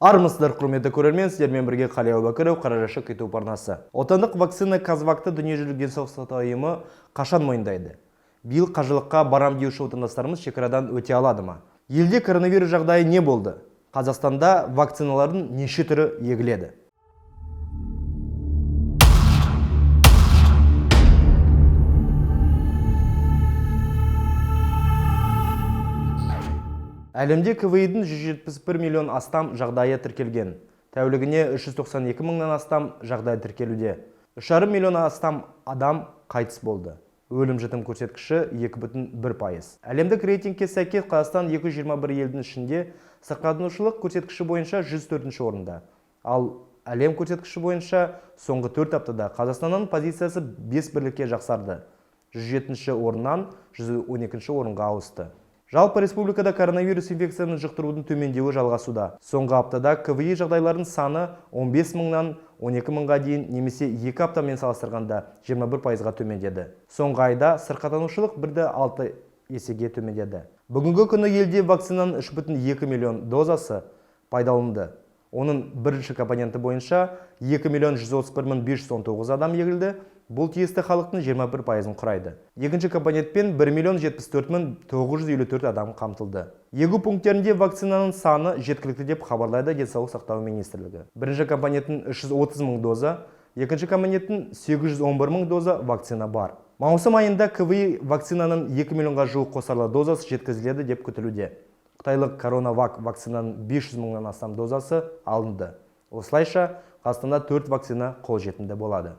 Армысыздар, құрметті көрермен, сіздермен бірге Қали Әубәкіров, Қаражашық YouTube арнасы. Отандық вакцина Казвакты Дүниежүзілік денсаулық сақтау ұйымы қашан мойындайды? Биыл қажылыққа барам деуші отандастарымыз шекарадан өте алады ма? Елде коронавирус жағдайы не болды? Қазақстанда вакциналардың неше түрі егіледі? Әлемде КВИ-дің 171 миллион астам жағдайы тіркелген. Тәулігіне 392 мыңнан астам жағдай тіркелуде. 3,5 миллион астам адам қайтыс болды. Өлім жітім көрсеткіші 2,1%. Әлемдік рейтингке сәйкес Қазақстан 221 елдің ішінде сырқаттанушылық көрсеткіші бойынша 104 орында. Ал әлем көрсеткіші бойынша соңғы 4 аптада Қазақстанның позициясы 5 бірлікке жақсарды. 107 орыннан 112 орынға ауысты. Жалпы республикада коронавирус инфекцияны жұқтырудың төмендеуі жалғасуда. Соңғы аптада КВИ жағдайларының саны 15 мыңнан 12 мыңға дейін немесе 2 аптамен салыстырғанда 21%-ға төмендеді. Соңғы айда сырқаттанушылық 1,6 есеге төмендеді. Бүгінгі күні елде вакцинаның 3,2 миллион дозасы пайдаланды. Оның бірінші компоненті бойынша 2 миллион 131 мың 519 адам егілді. Бұл тиісті халықтың 21%-ын құрайды. Екінші компонентпен 1 миллион 74 мың 954 адам қамтылды. Егу пункттерінде вакцинаның саны жеткілікті деп хабарлайды Денсаулық сақтау министрлігі. Бірінші компоненттің 330 мың доза, екінші компоненттің 811 мың доза вакцина бар. Маусым айында КВИ вакцинаның 2 миллионға жуық қосарлы дозасы жеткізіледі деп күтілуде. Қытайлық Коронавак вакцинаның 500 мыңнан астам дозасы алынды. Осылайша, Қазақстанда 4 вакцина қолжетімді болады.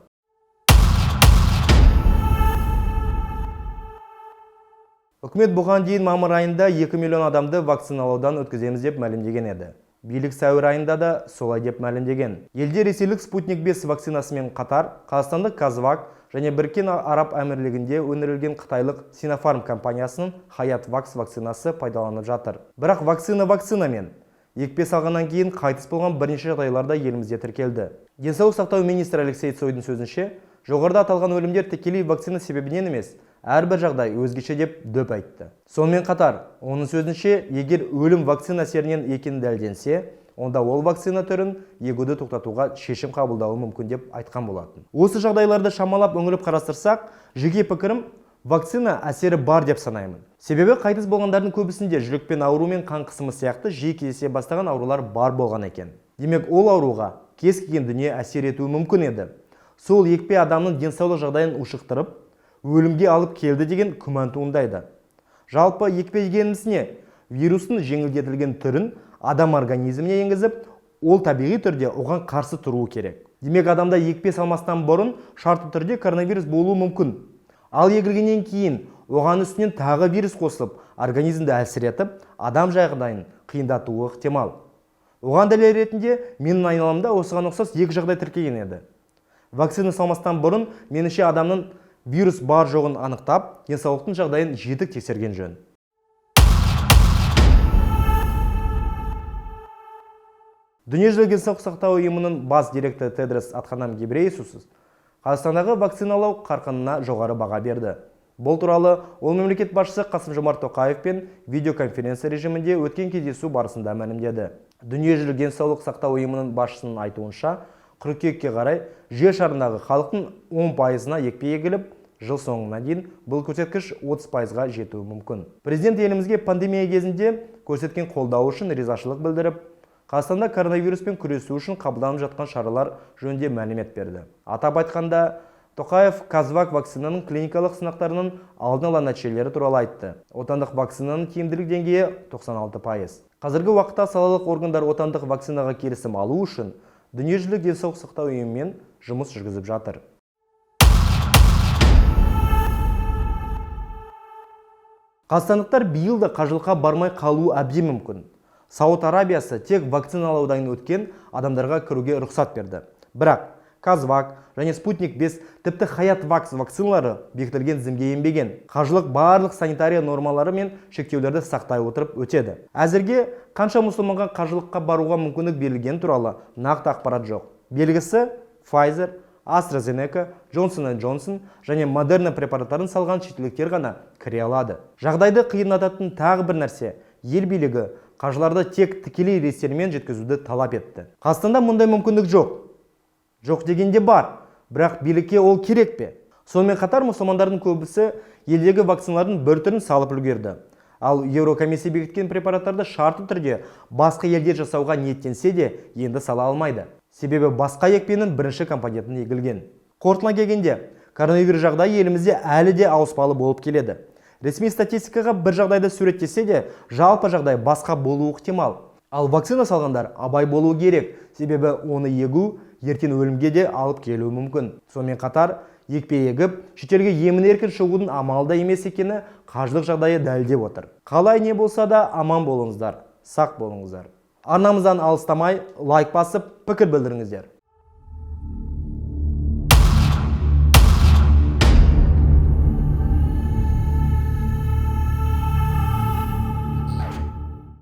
Үкімет бұған дейін мамыр айында 2 миллион адамды вакциналаудан өткіземіз деп мәлімдеген еді. Билік сәуір айында да солай деп мәлімдеген. Елде ресейлік Спутник 5 вакцинасымен қатар қазақстандық Казвак және Біріккен Араб Әмірлігінде өндірілген қытайлық Синофарм компаниясының Хаят Вакс вакцинасы пайдаланып жатыр. Бірақ вакцина вакцинамен екпе салғаннан кейін қайтыс болған бірнеше жағдайлар да елімізде тіркелді. Денсаулық сақтау министрі Алексей Цойдың сөзінше, жоғарыда аталған өлімдер тікелей вакцина себебінен емес, әрбір жағдай өзгеше деп дөп айтты. Сонымен қатар, оның сөзінше, егер өлім вакцина әсерінен екені дәлелденсе, онда ол вакцина түрін егуді тоқтатуға шешім қабылдауы мүмкін деп айтқан болатын. Осы жағдайларды шамалап үңіліп қарастырсақ, жеке пікірім, вакцина әсері бар деп санаймын. Себебі қайтыс болғандардың көбісінде жүрекпен ауру мен қан қысымы сияқты жиі кездесе бастаған аурулар бар болған екен. Демек, ол ауруға кез келген дүние әсер етуі мүмкін еді. Сол екпе адамның денсаулық жағдайын ушықтырып, өлімге алып келді деген күмән туындайды. Жалпы екпе дегеніміз не? Вирустың жеңілдетілген түрін адам организміне енгізіп, ол табиғи түрде оған қарсы тұруы керек. Демек, адамда екпе салмастан бұрын шартты түрде коронавирус болуы мүмкін. Ал егілгеннен кейін оған үстінен тағы вирус қосылып, организмді әлсіретіп, адам жағдайын қиындатуы ықтимал. Оған дәлел ретінде менің айналамда осыған ұқсас екі жағдай тіркелген еді. Вакцина салмастан бұрын меніңше адамның вирус бар жоғын анықтап, денсаулықтың жағдайын жетік тексерген жөн. Дүниежүзілік денсаулық сақтау ұйымының бас директоры Тедрос Адханом Гебрейесус Қазақстандағы вакциналау қарқынына жоғары баға берді. Бұл туралы ол мемлекет басшысы Қасым-Жомарт Тоқаевпен видеоконференция режимінде өткен кездесу барысында мәлімдеді. Дүниежүзілік денсаулық сақтау ұйымының басшысының айтуынша, қыркүйекке қарай жер шарындағы халықтың 10%-ына екпе егіліп, жыл соңына дейін бұл көрсеткіш 30%-ға жетуі мүмкін. Президент елімізге пандемия кезінде көрсеткен қолдауы үшін ризашылық білдіріп, Қазақстанда коронавируспен күресу үшін қабылданып жатқан шаралар жөнінде мәлімет берді. Атап айтқанда, Тоқаев Казвак вакцинаның клиникалық сынақтарының алдын ала нәтижелері туралы айтты. Отандық вакцинаның тиімділік деңгейі 96%. Қазіргі уақытта салалық органдар отандық вакцинаға келісім алу үшін Дүниежүзілік денсаулық сақтау ұйымымен жұмыс жүргізіп жатыр. Қазақстандықтар биыл да қажылыққа бармай қалуы әбден мүмкін. Сауд Арабиясы тек вакциналаудан өткен адамдарға кіруге рұқсат берді. Бірақ Казвак және Спутник 5, тіпті Хаят Вакс вакциналары бекітілген тізімге енбеген. Қажылық барлық санитария нормалары мен шектеулерді сақтай отырып өтеді. Әзірге қанша мұсылманға қажылыққа баруға мүмкіндік берілгені туралы нақты ақпарат жоқ. Белгісі Pfizer, AstraZeneca, Johnson Johnson және Moderna препараттарын салған шетелдіктер ғана кіре алады. Жағдайды қиындататын тағы бір нәрсе, ел билігі Қажыларды тек тікелей рейстермен жеткізуді талап етті. Қазақстанда мұндай мүмкіндік жоқ. Жоқ дегенде бар, бірақ билікке ол керек пе? Сонымен қатар мұсылмандардың көбісі елдегі вакциналардың бір түрін салып үлгерді. Ал Еурокомиссия бекіткен препараттарды шартты түрде басқа елдер жасауға ниеттенсе де, енді сала алмайды. Себебі басқа екпенің бірінші компонентін егілген. Қорытындылай келгенде, коронавирус жағдайы елімізде әлі де ауыспалы болып келеді. Ресми статистикаға бір жағдайды суреттесе де, жалпы жағдай басқа болуы ықтимал. Ал вакцина салғандар абай болуы керек, себебі оны егу ертең өлімге де алып келуі мүмкін. Сонымен қатар, екпе егіп, шетелге емін еркін шығудың амалы да емес екені қажылық жағдайы дәлелдеп отыр. Қалай не болса да, аман болыңыздар, сақ болыңыздар. Арнамыздан алыстамай, лайк басып, пікір білдіріңіздер.